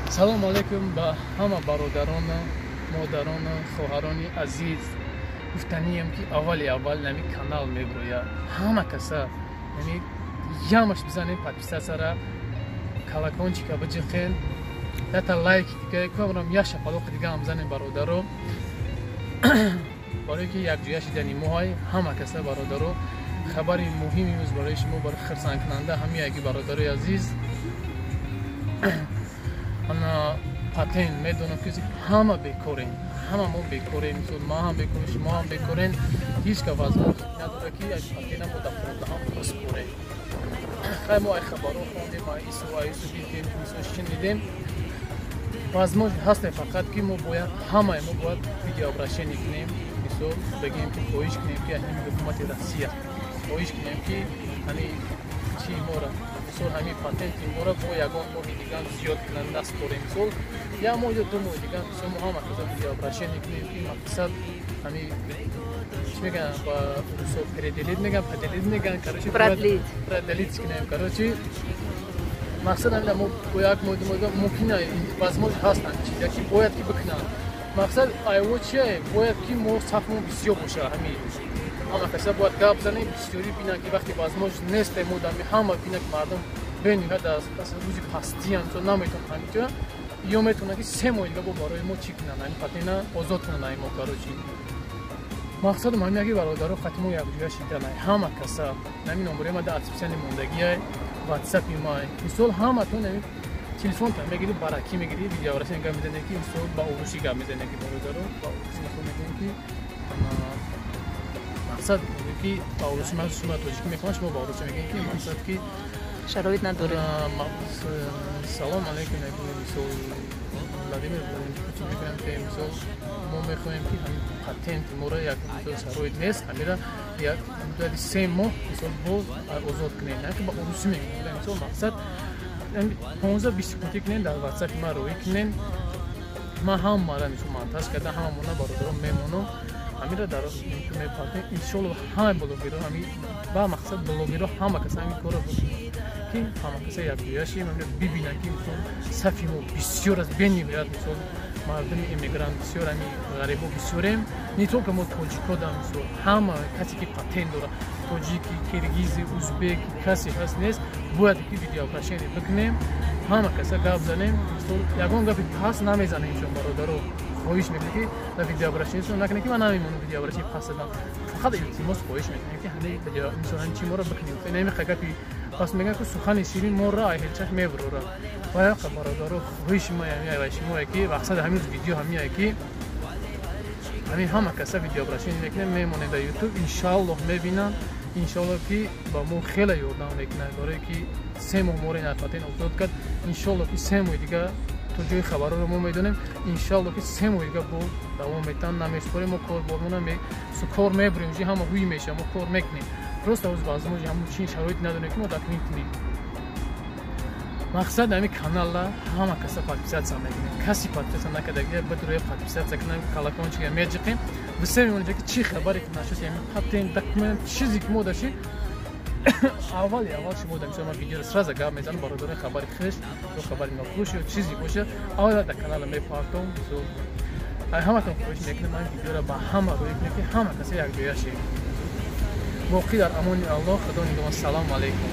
Салом алейкум ба ҳама бародарону модарону хоҳарони азиз. Гуфтанием, ки аввали аввал нами канал меброяд. Ҳама каса, яъне ямаш бизанем подписаться ра, колокольчик а биҷиқен, ята лайк дига кӯмрам, я шапалоқи дига ҳам занем, бародаро, барое ки якҷоя шидани моҳай ҳама каса. Бародаро, хабари муҳими имрӯз барои шумо, барои хирсандкунанда ҳамияе ки, бародарои азиз, ана патент. Медонам, ки ҳама бекорем, ҳама мо бекорем. Мисол, ман ҳам бекорем, шумо ҳам бекорем. Ҳеҷ ка возможность надорад, ки як патента мо дар 15-ҳам бисупорем. Хай, мо ай хабарҳо хондем, ай ису айсу дидем, мисол, шунидем, возможность ҳасте. Фақат ки мо бояд, ҳамаи мо бояд видеообращение кунем. Мисол, бигем, ки хоҳиш кунем, ки ҳамин ҳукумати Россия хоҳиш кунем, ки ҳамин чи мора, мисол, ҳамин патенти мора бо ягон моҳи дигар зиёд кунанд, наспорем. Мисол, як моҳ ё 2 моҳи дигар. Мисол, мо ҳама каза видеообращение кунем, ки мақсад ҳамин чӣ мегӯянд ба русо, переделить мегӯянд, поделить мегӯянд, короче. Продлить. Продлить кунем. Короче, мақсад ҳамин, мо бо як моҳ, 2 моҳ мумкин, возможность ҳастанд чизя, ки бояд ки бикунанд. Мақсад айво чие? Бояд ки мо сафмон бисёр боша, ҳамин ҳама каса бояд гап занем, бисёрӣ бинанд, ки вақте возможность нест, мо дами ҳама бинанд, ки мардум бениҳоят аз рӯзи пастиам то наметавонанд ҳаминҷо, ё метавонанд, ки 3 моҳи дига бо барои мо чӣ кунанд, ҳамин патена озод кунанд ҳамин мо. Короче, мақсадам ҳамин, ки бародаро, хати мо якҷоя шиданай ҳама каса. Ҳамин номерои ма дар описание мондагиай, ватсапи май. Мисол, ҳаматон ҳамин телефонтон мегири, баракӣ мегири, видеообращение гап мезанед, ки мисол, ба урусӣ гап мезанед, ки бародаро, ба урусӣ мисол мегӯем, ки мақсад, ки ба урусӣ, ман шумо тоҷикӣ мефаҳмам, шумо ба урусӣ мегӯед, ки мақсад ки шароит надорем. Салом алейкум, мисол, Владимир Владимирович Путин, мегӯям, ки мисол, мо мехоҳем, ки ҳамин патенти моро як, мисол, шароит нест, ҳамира як муддати 3 моҳ, мисол, боз озод кунем. На ки ба урусӣ мегӯем. Мисол, мақсад 15-20 секундӣ кунем, дар ватсапи ман роҳӣ кунем. Ман ҳамара, мисол, монтаж карда, ҳамамона бародарон мемонам, ҳамира дар мепартем. Иншолло, ҳама блогерро, ҳами ба мақсад блогерро, ҳама каса ҳамин корро бикунем, ки ҳама каса якҷоя шем, бибинанд, ки мисол, сафи мо бисёр аст, бениҳоят. Мисол, мардуми эмигрант бисёр, ҳами ғарибо бисёрем. Не только мо тоҷико да, мисол, ҳама касе ки патент дорад, тоҷики, киргизи, узбеки, касе ҳаст нест, бояд ки видеообращение бикунем, ҳама каса гап занем. Мисол, ягон гапи пас намезанем. Шон, бародаро, хоҳиш мекунем, ки дар видеообращение накунем, ки ман намемонам видеообращение пас задам. Фақат илтимос, хоҳиш мекунем, ки ҳамин видео, мисол, ҳамин чи моро бикунем. Намеха гапи пас мегӯям, ки сухани ширин моро айҳелчаш мебурорад. Ваяқа, бародаро, хоҳиши ма ҳамин шумое, ки мақсади ҳамин видео ҳамиае, ки ҳамин ҳама каса видеообращение мекунем, мемонем дар Ютуб. Иншааллоҳ, мебинанд, иншоалло, ки ба мо хеле ёрдам мекунад, барое ки 3 моҳ моро ин патент озод кард. Иншоалло, ки 3 моҳи дига, то ҷои хабарҳоро мо медонем, иншоалло, ки 3 моҳи дига бо давом метан, намеспорем. Мо кор бормона кор мебурем, ҷи ҳама ҳуй меша, мо кор мекунем. Просто ҳоз возможно ҳамун чи шароит надорем, ки мо документ кунем. Мақсад ҳамин каналла ҳама каса подписаться мекунем. Каси подписаться накарда, бидроя подписаться кунам, колокольчик а меҷиқем, бисе мемонем, ки чӣ хабаре ки нашуд, ҳамин патент, документ, чизе ки мо даши, аввали аввал шумо да. Мисол, ман видеоро сразу гап мезанам, бародарои, хабари хеш ё хабари нохуш ё чизе боша, аввал дар канала мепартом. Мисол, ҳаматон хоҳиш мекунем, ман видеоро ба ҳама рӯй кунем, ки ҳама каса якҷоя шем. Боқӣ дар амони Аллоҳ, Худо нигоҳбон. Салому алайкум.